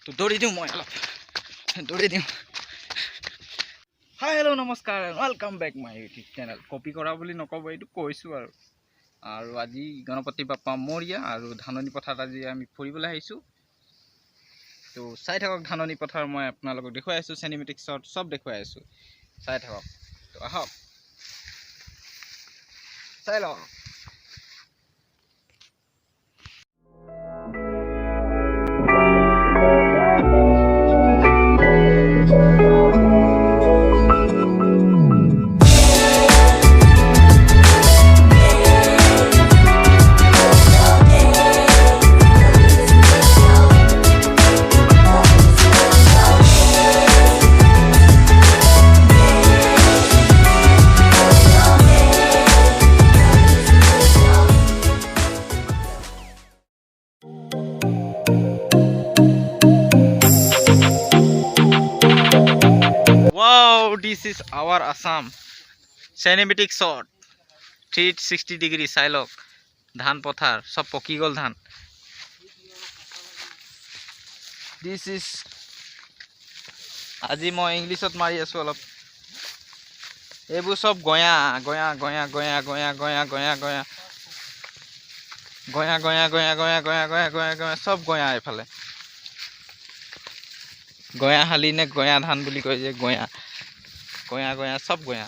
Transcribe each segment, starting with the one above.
তো দৌৰি দিওঁ, মই অলপ দৌৰি দিওঁ। হাই, হেল্ল', নমস্কাৰ, welcome back my YouTube channel. Copy কৰা বুলি নক'ব, এইটো কৈছোঁ আৰু। আৰু আজি গণপতি বাপ্পা মৰিয়া আৰু ধাননি পথাৰত আজি আমি ফুৰিবলৈ আহিছোঁ। তো চাই থাকক, ধাননি পথাৰ মই আপোনালোকক দেখুৱাই আছোঁ, চিনেমেটিক শ্বট চব দেখুৱাই আছোঁ, চাই থাকক। তো আহক, চাই লওক। Wow, this is our Assam. Cinematic shot. 360 degree চাই লওক। ধান পথাৰ চব পকি গ'ল ধান। This is, আজি মই ইংলিছত মাৰি আছোঁ অলপ। এইবোৰ চব গঞা গঞা গঞা গঞা গঞা গঞা গঞা গঞা গঞা গঞা গঞা গঞা গঞা গঞা গঞা গঞা, চব গঞা। এইফালে গঞা শালি নে গঞা ধান বুলি কয় যে, গঞা গঞা গঞা, চব গঞা।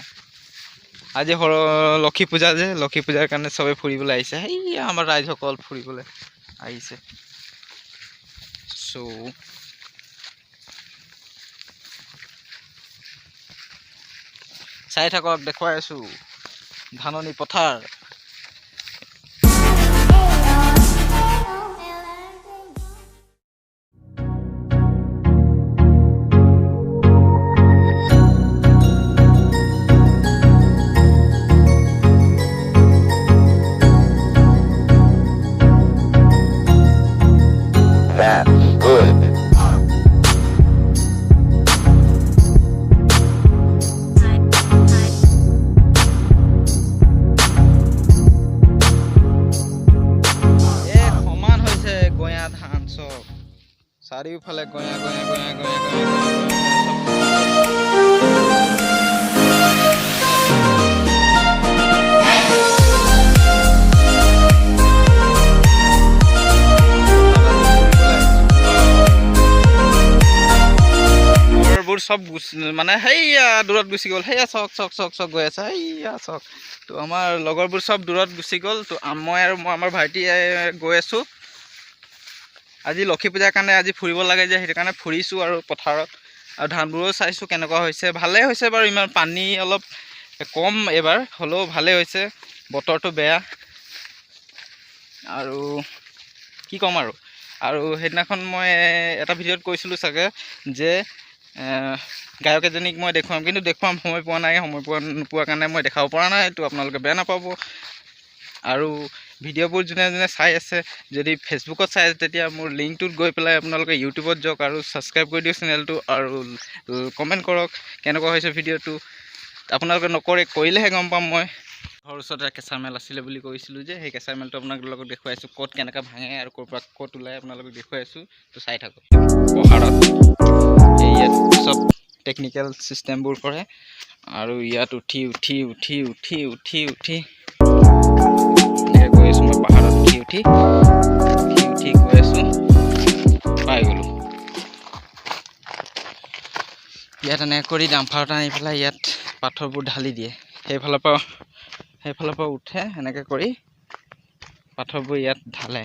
আজি সৰ লক্ষী পূজা যে, লক্ষী পূজাৰ কাৰণে চবে ফুৰিবলৈ আহিছে। সেইয়া আমাৰ ৰাইজসকল ফুৰিবলৈ আহিছে। চ' চাই থাকক, দেখুৱাই আছোঁ ধাননি পথাৰ। That's good. এক সমান হৈছে গঞা ধান চব, চাৰিওফালে গঞা গঞা গঞা গঞা গঞা গঞা চব। ঘৰবোৰ চব মানে সেইয়া দূৰত গুচি গ'ল। সেয়া চাওক, চাওক, চাওক, চাওক, গৈ আছে, সেইয়া চাওক। তো আমাৰ লগৰবোৰ চব দূৰত গুচি গ'ল। তো মই আৰু মই আমাৰ ভাইটিয়ে গৈ আছোঁ। আজি লক্ষী পূজাৰ কাৰণে আজি ফুৰিব লাগে যে, সেইটো কাৰণে ফুৰিছোঁ আৰু পথাৰত আৰু ধানবোৰো চাইছোঁ কেনেকুৱা হৈছে। ভালেই হৈছে বাৰু, ইমান পানী অলপ কম এইবাৰ, হ'লেও ভালেই হৈছে। বতৰটো বেয়া আৰু কি ক'ম আৰু। আৰু সেইদিনাখন মই এটা ভিডিঅ'ত কৈছিলোঁ চাগে যে গায়ক এজনীক মই দেখুৱাম, কিন্তু দেখুৱাম সময় পোৱা নাই। সময় নোপোৱাৰ কাৰণে মই দেখাব পৰা নাই। তো আপোনালোকে বেয়া নাপাব। আৰু ভিডিঅ'বোৰ যোনে যোনে চাই আছে, যদি ফেচবুকত চাই আছে, তেতিয়া মোৰ লিংকটোত গৈ পেলাই আপোনালোকে ইউটিউবত যাওক আৰু ছাবস্ক্ৰাইব কৰি দিয়ক চেনেলটো আৰু কমেণ্ট কৰক কেনেকুৱা হৈছে ভিডিঅ'টো। আপোনালোকে নকৰে, কৰিলেহে গম পাম মই। ঘৰৰ ওচৰতে কেঁচা মেল আছিলে বুলি কৈছিলোঁ যে, সেই কেঁচা মেলটো আপোনালোকৰ লগত দেখুৱাই আছোঁ, ক'ত কেনেকৈ ভাঙে আৰু ক'ৰ পৰা ক'ত ওলায় আপোনালোকক দেখুৱাই আছোঁ। তো চাই থাকক। পাহাৰত এই ইয়াত চব টেকনিকেল ছিষ্টেমবোৰ কৰে আৰু ইয়াত উঠি উঠি উঠি উঠি উঠি উঠি এনেকৈ গৈ আছোঁ মই। পাহাৰত উঠি উঠি উঠি উঠি গৈ আছোঁ, পাই গ'লোঁ। ইয়াত এনেকৈ কৰি ডাম্পাৰত আনি পেলাই ইয়াত পাথৰবোৰ ঢালি দিয়ে। সেইফালৰ পৰা উঠে, এনেকৈ কৰি পাথৰবোৰ ইয়াত ঢালে।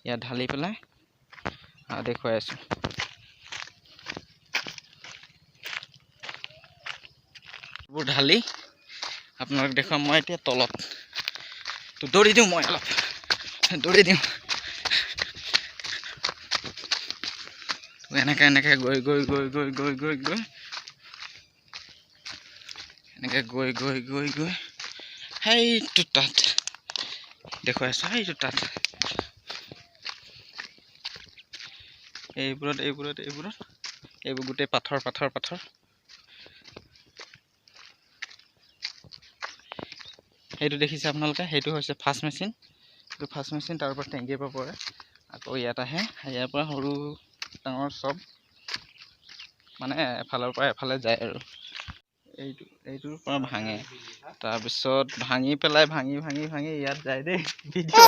ইয়াত ঢালি পেলাই দেখুৱাই আছোঁ। বোৰ ঢালি আপোনালোক দেখুৱাম মই এতিয়া তলত। তো দৌৰি দিওঁ, মই অলপ দৌৰি দিওঁ। এনেকৈ এনেকৈ গৈ গৈ গৈ গৈ গৈ গৈ গৈ এনেকৈ গৈ গৈ গৈ গৈ সেইটো তাত দেখুৱাই আছোঁ, সেইটো তাত এইবোৰত এইবোৰত এইবোৰত এইবোৰ গোটেই পাথৰ পাথৰ পাথৰ। সেইটো দেখিছে আপোনালোকে, সেইটো হৈছে ফাৰ্ষ্ট মেচিন। সেইটো ফাৰ্ষ্ট মেচিন, তাৰ পৰা টেংকিৰ পৰা পৰে, আকৌ ইয়াত আহে, ইয়াৰ পৰা সৰু ডাঙৰ চব মানে এফালৰ পৰা এফালে যায় আৰু এইটোৰ পৰা ভাঙে। তাৰপিছত ভাঙি পেলাই ভাঙি ভাঙি ভাঙি ইয়াত যায় দেই, ভিডিঅ'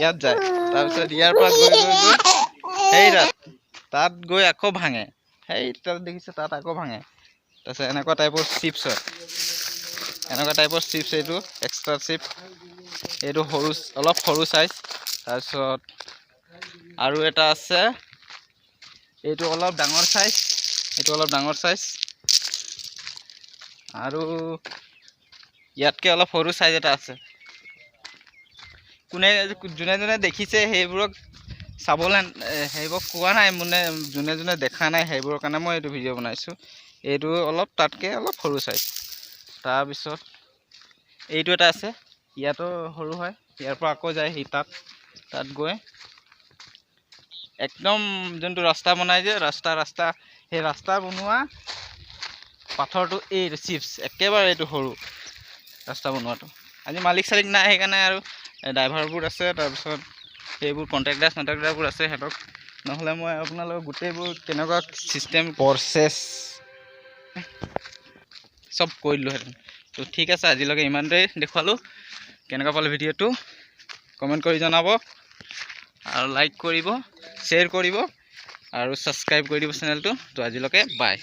ইয়াত যায়। তাৰপিছত ইয়াৰ পৰা গৈ গৈ গৈ সেই তাত গৈ আকৌ ভাঙে। সেই তাত দেখিছে, তাত আকৌ ভাঙে। তাৰপিছত এনেকুৱা টাইপৰ চিপছ হয়, এনেকুৱা টাইপৰ চিপছ। এইটো এক্সট্ৰা চিপ, এইটো সৰু, অলপ সৰু চাইজ। তাৰপিছত আৰু এটা আছে, এইটো অলপ ডাঙৰ চাইজ, এইটো অলপ ডাঙৰ চাইজ। আৰু ইয়াতকৈ অলপ সৰু চাইজ এটা আছে। কোনে যোনে যোনে দেখিছে সেইবোৰক চাবলৈ, সেইবোৰক কোৱা নাই, মানে যোনে যোনে দেখা নাই সেইবোৰৰ কাৰণে মই এইটো ভিডিঅ' বনাইছোঁ। এইটো অলপ তাতকৈ অলপ সৰু চাইজ। তাৰপিছত এইটো এটা আছে, ইয়াতো সৰু হয়। ইয়াৰ পৰা আকৌ যায় সি তাত। তাত গৈ একদম যোনটো ৰাস্তা বনাই যে ৰাস্তা, সেই ৰাস্তা বনোৱা পাথৰটো, এইটো চিপছ একেবাৰে এইটো সৰু ৰাস্তা বনোৱাটো। আজি মালিক চালিক নাই, সেইকাৰণে আৰু ড্ৰাইভাৰবোৰ আছে, তাৰপিছত সেইবোৰ কণ্ট্ৰেক্টাৰ চণ্ট্ৰেক্টাৰবোৰ আছে সিহঁতক। নহ'লে মই আপোনালোকক গোটেইবোৰ কেনেকুৱা ছিষ্টেম, প্ৰচেছ চব কৈ দিলোঁহেঁতেন। তো ঠিক আছে, আজিলৈকে ইমানটোৱেই দেখুৱালোঁ। কেনেকুৱা পালে ভিডিঅ'টো কমেণ্ট কৰি জনাব আৰু লাইক কৰিব, শ্বেয়াৰ কৰিব আৰু ছাবস্ক্ৰাইব কৰি দিব চেনেলটো। তো আজিলৈকে বাই।